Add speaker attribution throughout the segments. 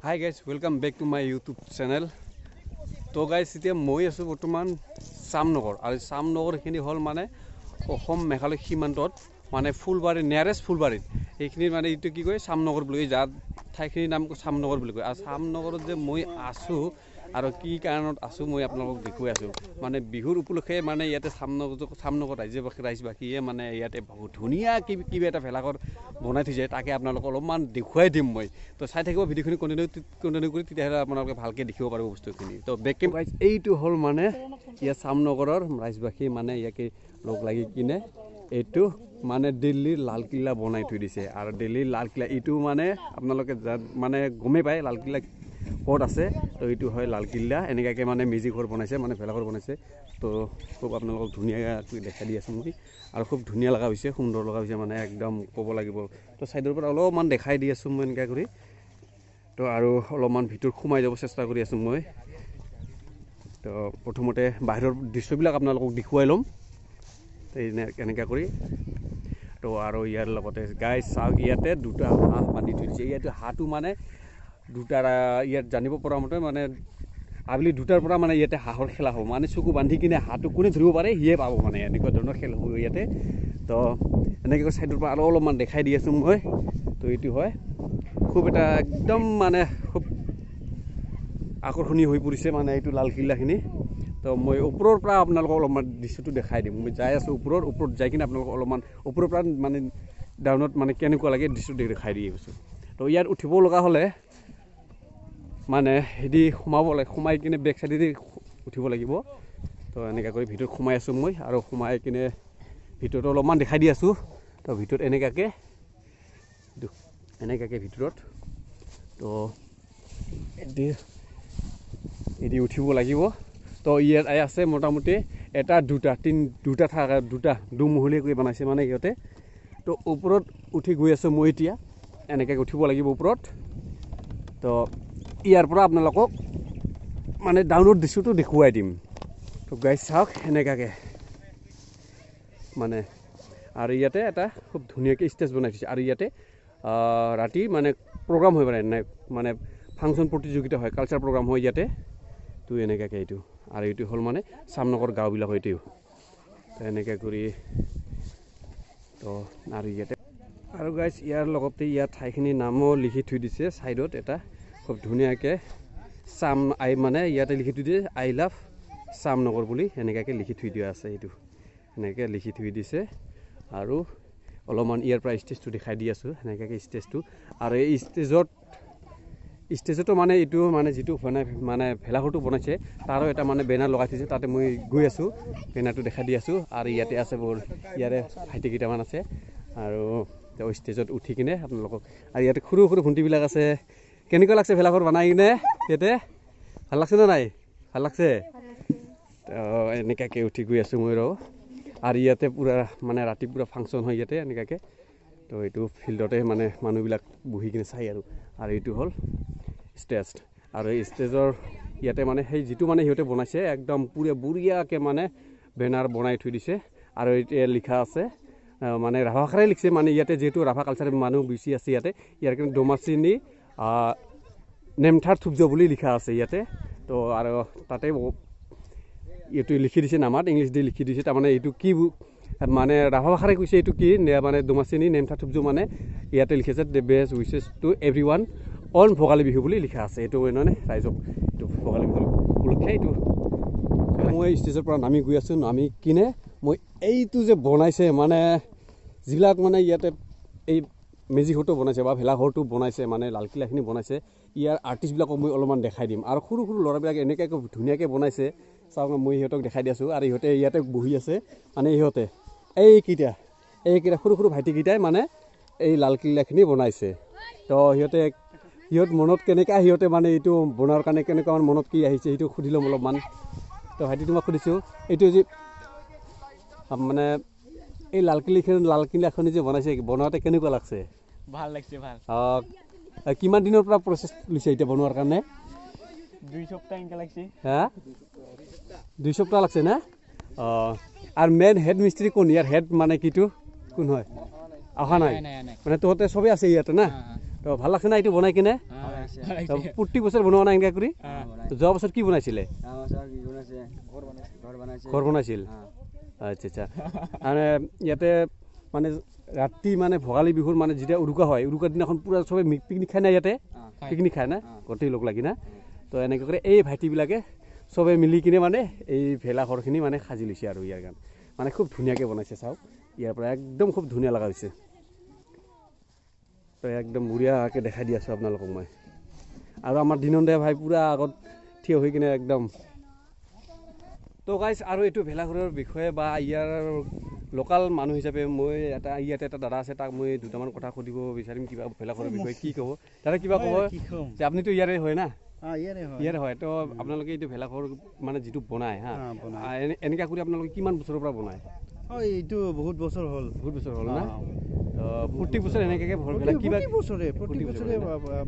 Speaker 1: Hi guys, welcome back to my YouTube channel. তো guys, এতিয়া মই আছোঁ বৰ্তমান শ্যামনগৰ আৰু শ্যামনগৰখিনি হ'ল মানে অসম মেঘালয় সীমান্তত, মানে ফুলবাৰী, নিয়াৰেষ্ট ফুলবাৰীত। এইখিনি মানে এইটো কি কয়, শ্যামনগৰ বুলি কয়, যাৰ ঠাইখিনিৰ নাম শ্যামনগৰ বুলি কয়। আৰু শ্যামনগৰত যে মই আছোঁ আৰু কি কাৰণত আছোঁ মই আপোনালোকক দেখুৱাই আছোঁ। মানে বিহুৰ উপলক্ষে মানে ইয়াতে শ্যামনগৰ ৰাইজবাসীয়ে মানে ইয়াতে বহুত ধুনীয়া কিবা এটা ভেলাঘৰ বনাই থৈছে, তাকে আপোনালোকক অলপমান দেখুৱাই দিম মই। তো চাই থাকিব ভিডিঅ'খিনি কণ্টিনিউ কৰি, তেতিয়াহ'লে আপোনালোকে ভালকৈ দেখিব পাৰিব বস্তুখিনি। তো বেক গাইজ, এইটো হ'ল মানে ইয়াত শ্যামনগৰৰ ৰাইজবাসী মানে ইয়াকে লগ লাগি কিনে এইটো মানে দিল্লীৰ লালকিল্লা বনাই থৈ দিছে। আৰু দিল্লীৰ লালকিল্লা এইটো মানে আপোনালোকে মানে গমেই পায় লালকিল্লা ক'ত আছে। তো এইটো হয় লালকিল্লা, এনেকুৱাকৈ মানে মেজি ঘৰ বনাইছে, মানে ভেলাঘৰ বনাইছে। তো খুব আপোনালোকক ধুনীয়াকৈ দেখাই দি আছোঁ মই, আৰু খুব ধুনীয়া লগা হৈছে, সুন্দৰ লগা হৈছে, মানে একদম ক'ব লাগিব। তো ছাইডৰ পৰা অলপমান দেখাই দি আছোঁ মই এনেকুৱা কৰি। তো আৰু অলপমান ভিতৰত সোমাই যাব চেষ্টা কৰি আছোঁ মই। তো প্ৰথমতে বাহিৰৰ দৃশ্যবিলাক আপোনালোকক দেখুৱাই ল'ম এনেকুৱা কৰি। তো আৰু ইয়াৰ লগতে গাই চাওক, ইয়াতে দুটা হাঁহ বান্ধি থৈ দিছে। ইয়াতে হাঁহটো মানে দুটা, ইয়াত জানিব পৰা মতে মানে আবেলি 2টাৰ পৰা মানে ইয়াতে হাঁহৰ খেলা হ'ব, মানে চকু বান্ধি কিনে হাঁহটো কোনে ধৰিব পাৰে সিয়ে পাব, মানে এনেকুৱা ধৰণৰ খেল হ'ব ইয়াতে। তো এনেকৈ ছাইডৰ পৰা আৰু অলপমান দেখাই দি আছোঁ মই। তো এইটো হয় খুব এটা একদম মানে খুব আকৰ্ষণীয় হৈ পৰিছে মানে এইটো লালকিল্লাখিনি। তো মই ওপৰৰ পৰা আপোনালোকক অলপমান দৃশ্যটো দেখাই দিম। মই যাই আছোঁ ওপৰত যাই কিনে আপোনালোকক অলপমান ওপৰৰ পৰা মানে ডাউনত মানে কেনেকুৱা লাগে দৃশ্যটো দেখাই দি আছোঁ। তো ইয়াত উঠিব লগা হ'লে মানে হেৰি সোমাব লাগে, সোমাই কিনে বেক চাইডেদি উঠিব লাগিব। তো এনেকুৱা কৰি ভিতৰত সোমাই আছোঁ মই, আৰু সোমাই কিনে ভিতৰত অলপমান দেখাই দি আছোঁ। তো ভিতৰত এনেকুৱাকৈ ভিতৰত তো এদি উঠিব লাগিব। তো ইয়াত আছে মোটামুটি এটা দুটা তিন দুটা থাকা দুটা দুমহলীয়াকৈ বনাইছে মানে সিহঁতে। তো ওপৰত উঠি গৈ আছোঁ মই এতিয়া, এনেকৈ উঠিব লাগিব ওপৰত। তো ইয়াৰ পৰা আপোনালোকক মানে ডাউনৰ দৃশ্যটো দেখুৱাই দিম। তো গাইজ চাওক এনেকুৱাকৈ মানে, আৰু ইয়াতে এটা খুব ধুনীয়াকৈ ষ্টেজ বনাই থৈছে। আৰু ইয়াতে ৰাতি মানে প্ৰগ্ৰাম হয়, মানে ফাংচন প্ৰতিযোগিতা হয়, কালচাৰ প্ৰগ্ৰাম হয় ইয়াতে। তো এনেকুৱাকৈ এইটো, আৰু এইটো হ'ল মানে শ্যামনগৰ গাঁওবিলাক এইটো। তো এনেকৈ কৰি তো আৰু ইয়াতে আৰু গাইজ ইয়াৰ লগতে ইয়াৰ ঠাইখিনিৰ নামো লিখি থৈ দিছে ছাইডত এটা খুব ধুনীয়াকৈ চাম আই, মানে ইয়াতে লিখি থৈ দিছে I love Shyamnagar বুলি, এনেকুৱাকৈ লিখি থৈ দিয়া আছে। এইটো এনেকৈ লিখি থৈ দিছে। আৰু অলপমান ইয়াৰ পৰা ষ্টেজটো দেখাই দি আছোঁ এনেকুৱাকৈ ষ্টেজটো। আৰু এই ষ্টেজতো মানে এইটো মানে যিটো মানে ভেলাঘৰটো বনাইছে তাৰো এটা মানে বেনাৰ লগাই থৈছে, তাতে মই গৈ আছোঁ, বেনাৰটো দেখাই দি আছোঁ। আৰু ইয়াতে আছে বৰ ইয়াৰে ভাইটি কেইটামান আছে, আৰু তেওঁ ষ্টেজত উঠি কিনে আপোনালোকক। আৰু ইয়াতে সৰু সৰু ভণ্টিবিলাক আছে। কেনেকুৱা লাগছে ভেলাঘৰ বনাই কিনে ইয়াতে, ভাল লাগছে নে নাই? ভাল লাগছে। তো এনেকুৱাকৈ উঠি গৈ আছোঁ মই ৰ। আৰু ইয়াতে পূৰা মানে ৰাতি পূৰা ফাংচন হয় ইয়াতে এনেকুৱাকৈ। তো এইটো ফিল্ডতে মানে মানুহবিলাক বহি কিনে চাই আৰু। আৰু এইটো হ'ল ষ্টেজ, আৰু এই ষ্টেজৰ ইয়াতে মানে সেই যিটো মানে সিহঁতে বনাইছে একদম পূৰা বঢ়িয়াকৈ মানে বেনাৰ বনাই থৈ দিছে। আৰু এতিয়া লিখা আছে মানে ৰাভা ভাষাৰে লিখিছে, মানে ইয়াতে যিহেতু ৰাভা কালচাৰৰ মানুহ বেছি আছে ইয়াতে, ইয়াৰ কাৰণে দমাচিনী নেমথাৰ থুপজ বুলি লিখা আছে ইয়াতে। তো আৰু তাতে এইটো লিখি দিছে নামাত, ইংলিছ দি লিখি দিছে। তাৰমানে এইটো কি মানে ৰাভা ভাষাৰে কৈছে এইটো কি মানে দমাচিনী নেমথাৰ থুপজ, মানে ইয়াতে লিখিছে the best wishes to everyone on Bhogali Bihu বুলি লিখা আছে। এইটো মানে ৰাইজক এইটো ভোগালী বিহু উপলক্ষে এইটো। মই ষ্টেজৰ পৰা নামি গৈ আছোঁ, নামি কিনে মই এইটো যে বনাইছে মানে যিবিলাক মানে ইয়াতে এই মেজি ঘৰটো বনাইছে বা ভেলাঘৰটো বনাইছে, মানে লালকিল্লাখিনি বনাইছে, ইয়াৰ আৰ্টিষ্টবিলাকক মই অলপমান দেখাই দিম। আৰু সৰু সৰু ল'ৰাবিলাক এনেকৈ ধুনীয়াকৈ বনাইছে, চাওক মই সিহঁতক দেখাই দি আছোঁ। আৰু ইহঁতে ইয়াতে বহি আছে, মানে ইহঁতে এইকেইটা সৰু সৰু ভাইটিকেইটাই মানে এই লালকিল্লাখিনি বনাইছে। তো সিহঁত মনত কেনেকুৱা সিহঁতে মানে এইটো বনোৱাৰ কাৰণে কেনেকুৱা মনত কি আহিছে সেইটো সুধি ল'ম অলপমান। তো ভাইটি তোমাক সুধিছোঁ, এইটো যে মানে এই লালকিল্লাখনি যে বনাইছে, বনাওঁতে কেনেকুৱা লাগছে?
Speaker 2: ভাল লাগছে, ভাল।
Speaker 1: কিমান দিনৰ পৰা প্ৰচেছ লৈছে এতিয়া বনোৱাৰ কাৰণে?
Speaker 2: 2 সপ্তাহ এনেকৈ লাগছে।
Speaker 1: হা, 2 সপ্তাহ লাগছে না? অঁ। আৰু মেইন হেড মিস্ত্ৰী কোন ইয়াৰ? হেড মানে কিটো কোন হয়? অহা নাই মানে তহঁতে চবেই আছে ইয়াতে না? তো ভাল লাগছে না এইটো বনাই কিনে? প্ৰতি বছৰ বনোৱা নাই এনেকুৱা কৰি? যোৱা বছৰ কি বনাইছিলে? ঘৰ বনাইছিল। আচ্ছা আচ্ছা। মানে ইয়াতে মানে ৰাতি মানে ভোগালী বিহুৰ মানে যেতিয়া উৰুকা হয়, উৰুকাৰ দিনাখন পূৰা চবে পিকনিক খায় না ইয়াতে? পিকনিক খায় না গোটেই লগ লাগি না? তো এনেকৈ কৰি এই ভাইটিবিলাকে চবে মিলি কিনে মানে এই ভেলাঘৰখিনি মানে সাজি লৈছে আৰু ইয়াৰ কাৰণে মানে খুব ধুনীয়াকৈ বনাইছে। চাওক ইয়াৰ পৰা একদম খুব ধুনীয়া লগা হৈছে। তো একদম বঢ়িয়াকৈ দেখাই দি আছোঁ আপোনালোকক মই। আৰু আমাৰ দিনন্দে ভাই পূৰা আগত থিয় হৈ কিনে একদম। তো গাইজ আৰু এইটো ভেলাঘৰৰ বিষয়ে বা ইয়াৰ লোকেল মানুহ হিচাপে মই এটা ইয়াতে এটা দাদা আছে, তাক মই দুটামান কথা সুধিব বিচাৰিম কিবা ভেলাঘৰৰ বিষয়ে। কি ক'ব দাদা, কিবা ক'ব যে আপুনিতো ইয়াৰে হয় না? ইয়াৰে হয়। তো আপোনালোকে এইটো ভেলাঘৰ মানে যিটো বনায়, হা, এনেকুৱা কৰি আপোনালোকে কিমান বছৰৰ পৰা বনায়?
Speaker 3: এইটো বহুত বছৰ হ'ল।
Speaker 1: বহুত বছৰ হ'ল না? তো প্ৰতি বছৰ এনেকৈ কিবা
Speaker 3: প্ৰতি বছৰে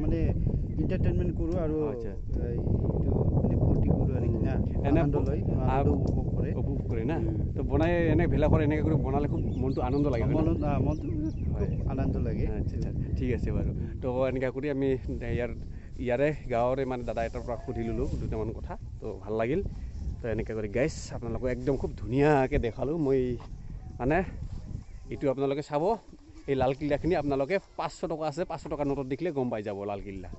Speaker 3: মানে এণ্টাৰটেইনমেণ্ট কৰোঁ আৰু এইটো মানে ফূৰ্তি কৰোঁ আৰু কিনা আনন্দ লৈ আনন্দ উপভোগ কৰে।
Speaker 1: উপভোগ কৰে না? তো বনাই এনে ভেলাঘৰ এনেকৈ কৰি বনালে খুব মনটো আনন্দ লাগে।
Speaker 3: মনটো খুব আনন্দ লাগে।
Speaker 1: আচ্ছা আচ্ছা, ঠিক আছে বাৰু। তো এনেকুৱা কৰি আমি ইয়াৰে গাঁৱৰে মানে দাদা এটাৰ পৰা সুধি ল'লোঁ দুটামান কথা, তো ভাল লাগিল। তো এনেকৈ কৰি গাইছ আপোনালোকক একদম খুব ধুনীয়াকৈ দেখালোঁ মই। মানে এইটো আপোনালোকে চাব, এই লালকিল্লাখিনি আপোনালোকে 500 টকা আছে, 500 টকা নোটত দেখিলে গম পাই যাব লালকিল্লা।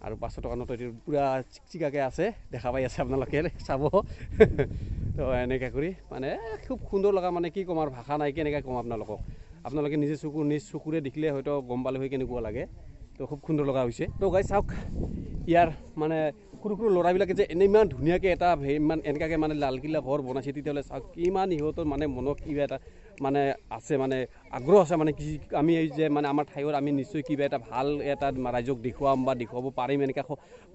Speaker 1: আৰু 500 টকা নোটত এইটো পূৰা চিকচিকাকৈ আছে, দেখা পাই আছে আপোনালোকে চাব। তো এনেকৈ কৰি মানে খুব সুন্দৰ লগা, মানে কি ক'ম আৰু ভাষা নাই কেনেকৈ ক'ম আপোনালোকক। আপোনালোকে নিজে চকু নিজ চকুৰে দেখিলে হয়তো গম পালে হৈ কেনেকুৱা লাগে। তো খুব সুন্দৰ লগা হৈছে। তো গাইজ চাওক ইয়াৰ মানে সৰু সৰু ল'ৰাবিলাকে যে এনে ইমান ধুনীয়াকৈ এটা ইমান এনেকুৱাকৈ মানে লালকিল্লা ঘৰ বনাইছে, তেতিয়াহ'লে চাওক কিমান সিহঁতৰ মানে মনত কিবা এটা মানে আছে, মানে আগ্ৰহ আছে, মানে কি আমি এই যে মানে আমাৰ ঠাইত আমি নিশ্চয় কিবা এটা ভাল এটা ৰাইজক দেখুৱাম বা দেখুৱাব পাৰিম, এনেকুৱা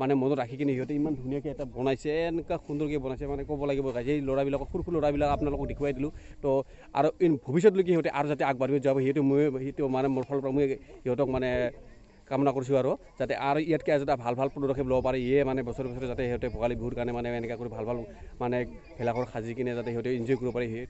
Speaker 1: মানে মনত ৰাখি কিনে সিহঁতে ইমান ধুনীয়াকৈ এটা বনাইছে, এনেকুৱা সুন্দৰকৈ বনাইছে। মানে ক'ব লাগিব গাইজ, এই ল'ৰাবিলাকক সৰু সৰু ল'ৰাবিলাক আপোনালোকক দেখুৱাই দিলোঁ। তো আৰু ভৱিষ্যতলৈকে সিহঁতে আৰু যাতে আগবাঢ়িব যাব, সেইটো মই সেইটো মানে মোৰ ফালৰ পৰা মই সিহঁতক মানে কামনা কৰিছোঁ আৰু যাতে আৰু ইয়াতকৈ যাতে ভাল ভাল পদক্ষেপ ল'ব পাৰে। ইয়ে মানে বছৰে বছৰে যাতে সিহঁতে ভোগালী বিহুৰ কাৰণে মানে এনেকুৱা কৰি ভাল ভাল মানে ভেলাঘৰ সাজি কিনে যাতে সিহঁতে এনজয় কৰিব পাৰে। সেই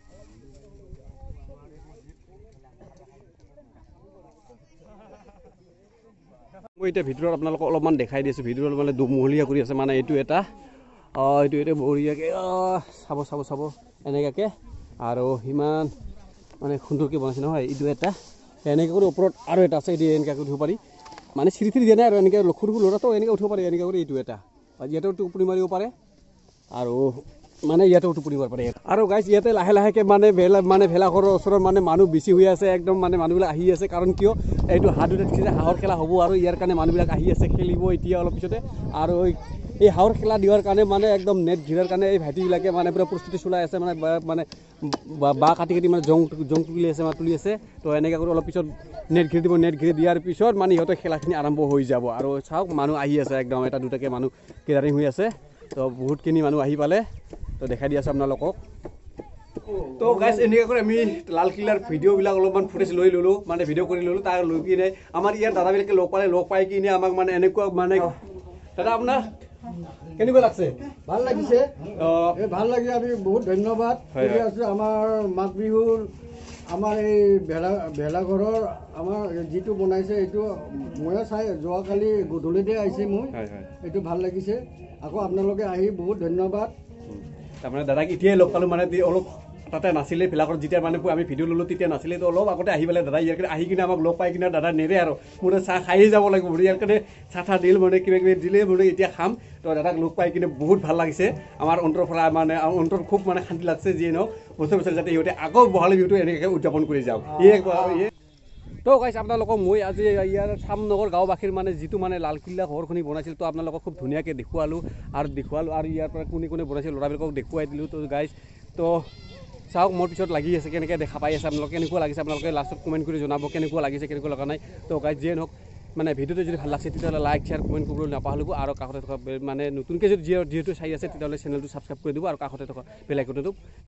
Speaker 1: মই এতিয়া ভিতৰত আপোনালোকক অলপমান দেখাই দিছোঁ। ভিতৰত মানে দুমহলীয়া কৰি আছে, মানে এইটো এটা এইটো এটা বঢ়িয়াকৈ চাব চাব চাব এনেকুৱাকৈ আৰু সিমান মানে সুন্দৰকৈ বনাইছে নহয়। এইটো এটা এনেকৈ কৰি ওপৰত আৰু এটা আছে, এইটো এনেকৈ উঠিব পাৰি, মানে চিৰি চিৰি দিয়া নাই আৰু এনেকৈ সৰু সৰু ল'ৰাটো এনেকৈ উঠিব পাৰি, এনেকৈ কৰি এইটো এটা ইয়াতেও টোপনি মাৰিব পাৰে আৰু মানে ইয়াতেও টোপনি মাৰিব পাৰে। আৰু গাইজ ইয়াতে লাহে লাহেকৈ মানে ভেলাঘৰৰ ওচৰত মানে মানুহ বেছি হৈ আছে, একদম মানে মানুহবিলাক আহি আছে। কাৰণ কিয় এইটো হাঁহ দুটা দেখিছে, হাঁহৰ খেলা হ'ব আৰু ইয়াৰ কাৰণে মানুহবিলাক আহি আছে খেলিব এতিয়া অলপ পিছতে। আৰু এই হাঁহৰ খেলা দিয়াৰ কাৰণে মানে একদম নেট ঘিৰাৰ কাৰণে এই ভাইটিবিলাকে মানে পূৰা প্ৰস্তুতি চলাই আছে, মানে মানে বাঁহ কাটি কাটি মানে জং জং তুলি আছে, মানে তুলি আছে। তো এনেকৈ কৰি অলপ পিছত নেট ঘিৰি দিব, নেট ঘিৰি দিয়াৰ পিছত মানে সিহঁতৰ খেলাখিনি আৰম্ভ হৈ যাব। আৰু চাওক মানুহ আহি আছে, একদম এটা দুটাকৈ মানুহ গেডাৰিং হৈ আছে। তো বহুতখিনি মানুহ আহি পালে, তো দেখাই দি আছোঁ আপোনালোকক। তো গাইজ এনেকৈ কৰি আমি লালকিল্লাৰ ভিডিঅ'বিলাক অলপমান ফুটেজ লৈ ল'লোঁ, মানে ভিডিঅ' কৰি ল'লোঁ। তাৰ লৈ কিনে আমাৰ ইয়াৰ দাদাবিলাকে লগ পালে, লগ পাই কিনে আমাক মানে এনেকুৱা মানে দাদা আপোনাৰ কেনেকুৱা লাগছে?
Speaker 3: ভাল লাগিছে, ভাল লাগিছে। আমি বহুত ধন্যবাদ কৰি আছোঁ। আমাৰ মাঘ বিহুৰ আমাৰ এই ভেলাঘৰৰ আমাৰ যিটো বনাইছে এইটো ময়ো চাই যোৱাকালি গধূলিতে আহিছে মই, এইটো ভাল লাগিছে। আকৌ আপোনালোকে আহি বহুত ধন্যবাদ।
Speaker 1: তাৰমানে দাদাক এতিয়াই লগ পালোঁ, মানে অলপ তাতে নাছিলে ভেলাঘৰত, যেতিয়া মানে আমি ভিডিঅ' ল'লোঁ তেতিয়া নাছিলে, তো অলপ আগতে আহি পেলাই দাদা ইয়াৰ কাৰণে আহি কিনে আমাক লগ পাই কিনে দাদা নেৰে আৰু মোৰ চাহ খায়ে যাব লাগিব বুলি ইয়াৰ কাৰণে চাহ তাহ দিল, মানে কিবা কিবি দিলে, মানে এতিয়া খাম। তো দাদাক লগ পাই কিনে বহুত ভাল লাগিছে, আমাৰ অন্তৰৰ পৰা মানে অন্তৰ খুব মানে শান্তি লাগছে। যিয়ে নহওক বছৰ বছৰ যাতে সিহঁতে আকৌ বহালী বিহুটো এনেকৈ উদযাপন কৰি যাওক। তো গাইজ আপোনালোকক মই আজি ইয়াৰ শ্যামনগৰ গাঁওবাসীৰ মানে যিটো মানে লালকিল্লা ঘৰখনি বনাইছিল, তো আপোনালোকক খুব ধুনীয়াকৈ দেখুৱালোঁ আৰু দেখুৱালোঁ আৰু ইয়াৰ পৰা কোনে কোনে বনাইছিল ল'ৰাবিলাকক দেখুৱাই দিলোঁ। তো গাইজ তো চাওক মোৰ পিছত লাগি আছে, কেনেকৈ দেখা পাই আছে আপোনালোকে, কেনেকুৱা লাগিছে আপোনালোকে লাষ্টত কমেণ্ট কৰি জনাব কেনেকুৱা লাগিছে কেনেকুৱা লগা নাই। তো গাইজ যিয়ে নহওক মানে ভিডিঅ'টো যদি ভাল লাগিছে তেতিয়াহ'লে লাইক শ্বেয়াৰ কমেণ্ট কৰিবলৈ নাপাহৰিব আৰু কাষতে থকা মানে নতুনকৈ যদি যিহেতু চাই আছে তেতিয়াহ'লে চেনেলটো ছাবস্ক্ৰাইব কৰি দিব আৰু কাষতে থকা বেল আইকনটো